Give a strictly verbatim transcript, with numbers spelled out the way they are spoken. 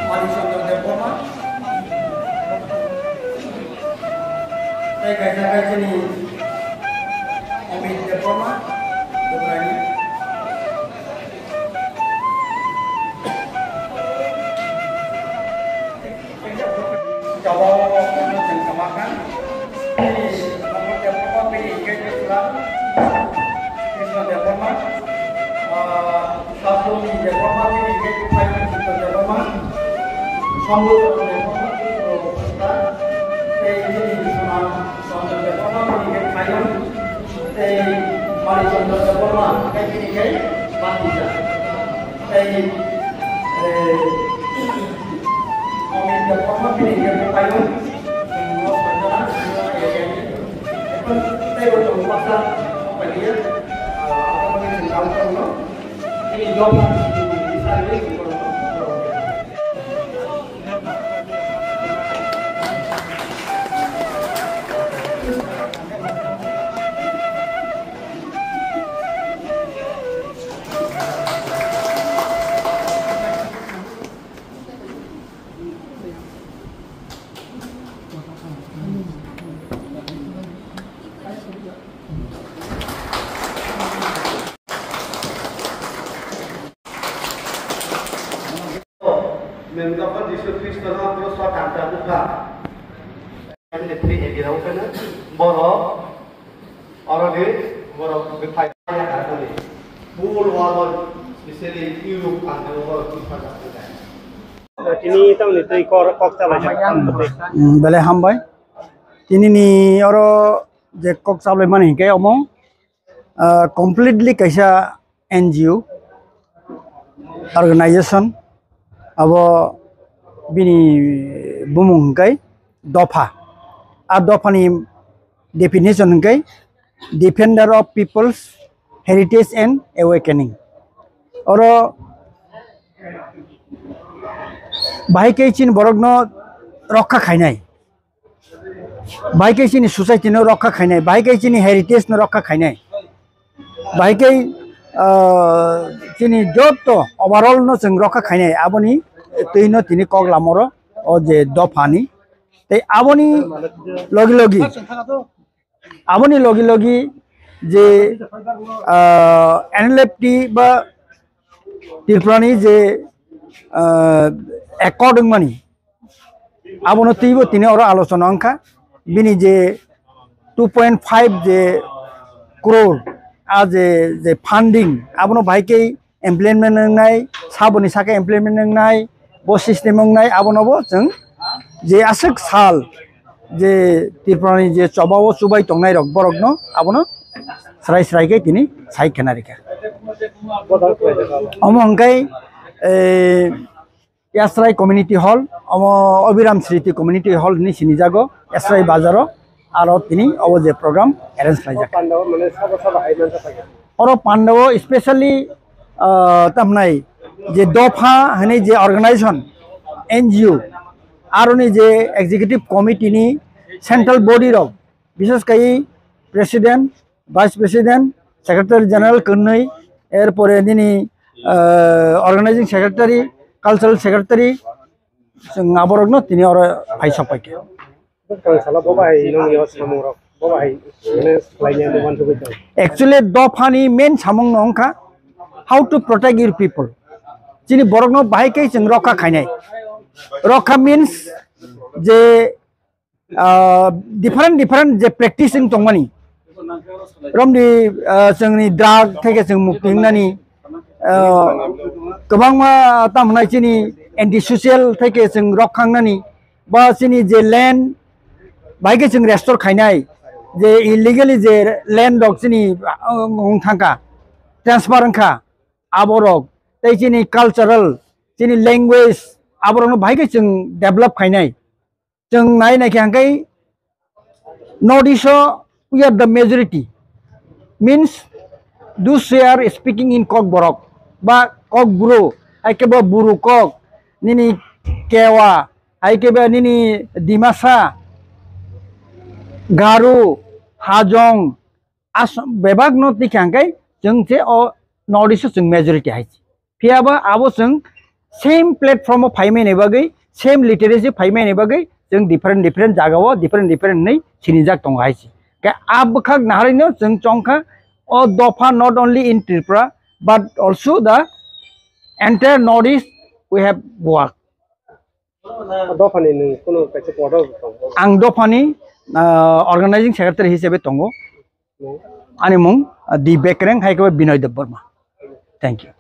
Manichandra Debbarma. Tei kaisa khe chini Amit Debbarma, Dugraini. Jawao chwng kwma kha. Bini Amit Debbarma, bini engagement plan Krishna Debbarma. Ah, Sasoni Debbarma, bini khe Phaiphung Chitto Debbarma, Sambudra Debbarma, bini khe Sita, tei bini Sona Sanjay Debbarma, bini khe Phaiphung, tei Manichandra Debbarma, tei bini khe Bantija, tei, eh, Amit Debbarma, bini khe Phaiphung, tei bo tongo baksa, ah, Mengkapa Jisu Kristo no Krus o tangsa bukha. Three eighty rok khe borok oro ni borok bwthai ya kha khe ni. Full world, specially Europe and the world Christmas. Tini tamni twi kor kok chalai jak. Mm, belai hambai. Tini ni oro je kok chalai mani hinkhe omo, ah, completely kaisa N G O organization, abo bini bumung hinkhe dopha. A dopha ni definition hinkhe Defender of People's Heritage and Awakening. Oro bahai khe chini borok no rokha khainai. Bahai khe chini society no rokha khainai, bahai khe chini heritage no rokha khainai, bahai khe, ah, chini joto overall no chwng rokha khainai, aboni twi no tini kok lamoro o je dopha ni. Tei aboni logi logi, aboni logi logi je, ah, N L F T ba Tripura ni je, ah, accord wngmani, abono twibo tini oro alochona wngkha. Bini je two point five je crore a je, je funding, abono bahai khe implement wngnai, saboni saka implement wngnai, bo system wngnai, abono bo chwng je aswk sal je Tripura ni je choba o chubai tongnai rok borok no abono srai srai khe tini sai khena rikha. Omo hwnkhe, eh, Yasrai Community Hall, omo Abhiram Smriti Community Hall hinwi sinijago, Yasrai Bazaro, aro tini obo je program arrange khlaijak. Pandao, mane, sabo sabo hai mansa phaikha. Oro pandao specially, ah, tamnai je dopha hinwi je organization, N G O, aroni je executive committee ni central body rok, bishes khai president, vice president, secretary general kwnwi, er pore nini, ah, organizing secretary, cultural secretary, chwng aborokno tini oro phai sok paikha. Bwskang salo bo bai nung yo samung rok, bo bai mane khlaina mo uansugwi tong. Actually, dophani main samung no wngkha how to protect your people. Chini borokno bahai khe chwng rokha khainai. Rokha means je, ah, different different je practice wng tongmani. Romni, ah, chwngni drug theke chwng mukti wngnani, ah, kwbangma tamo hwnai chini anti social theke chwng rokha wngnani, ba chini je land bai khe chwng restore khainai, je illegally je land rok chini, ah, wng thangkha, transfer wngkha, aborok tei chini cultural, chini language, aborokno bahai khe chwng develop khainai. Chwng nai nai khe hangkai North East o we are the majority, means those who are speaking in Kokborok ba Kokbru, hai khe bo Buru Kok, nini Kewa, hai khe bo nini Dimasa, Garu, Hajong, as bebak no tikha hingke chwng se o North East o chwng majority hai se. Phiya ba abo chwng same platform o phai mani bagwi, same literacy phai mani bagwi chwng different different jaga o different different hinwi sinijak tongo hai se. Ke a bwkhak naharwi no chwng chongkha o dopha not only in Tripura but also the entire North East we have work. Dophani nwng kunu kaisa kotor tong? Ang dophani, ah, organizing secretary hisabe tongo. Ani mung, ah, D Bekreng, hai khe Binoy Debbarma. Thank you.